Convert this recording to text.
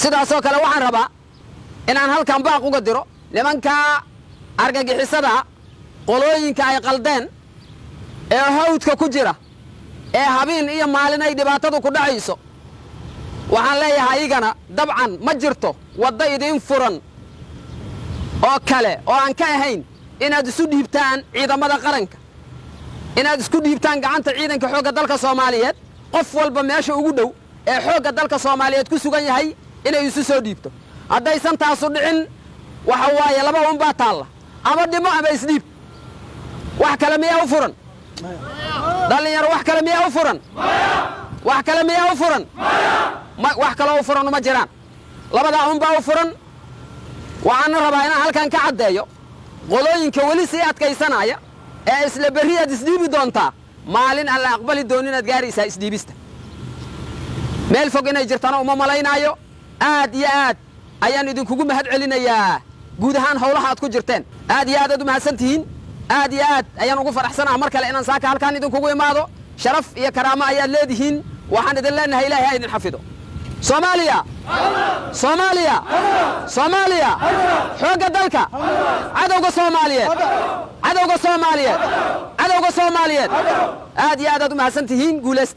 Sidaasoo kale waxaan rabaa inaan halkan baaq uga diro nimanka argagixisada, qolooyinka ay qaldeen ee hawdka ku jira ee habeen iyo maalin ay dhibaatadu ku dhacayso. Waxaan leeyahay ayigana dabcan ma jirto waddo idiin furan oo kale oo aan ka ahayn inaad isu dhiibtaan ciidamada qaranka, inaad isku dhiibtaan gacanta ciidanka xoogga dalka Soomaaliyeed. Qof walba meesha ugu dhow ee xoogga dalka Soomaaliyeed ku sugan yahay inay isu soo dhiibto. Haddaysan taasu dhicin, waxa waaye laba unbaa taalla: ama dhimo ama isdhiib. Wax kale miyaa u furan, dhallinyaro? Wax kale miyaa u furan? Wax kale miyaa u furan? Wax kaloo u furan uma jiraan, labadaa unbaa u furan. Waxaana rabaa inaan halkan ka caddeeyo qolooyinka weli sii adkaysanaya ee isla berri aad isdhiibi doontaa, maalin aan la aqbali doonin inaad gaaraysaa isdhiibista. Meel fog inay jirtana uma malaynaayo. Aad iyo aad ayaan idinkugu mahad celinayaa guud ahaan howlaha aad ku jirteen. Aad iyo aad aad u mahadsan tihiin. Aad iyo aad ayaan ugu faraxsanaha mar kale inaan saaka halkaan idinkugu imaado. Sharaf iyo karaamo ayaad leedihiin. Waxaan idin leenahay Ilaahay ha idin xafido. Soomaaliya, Soomaaliya, Soomaaliya, xoogga dalka, cadowga Soomaaliyeed, cadowga Soomaaliyeed, cadowga Soomaaliyeed. Aad iyo aad aad u mahadsan tihiin. Guulaysta.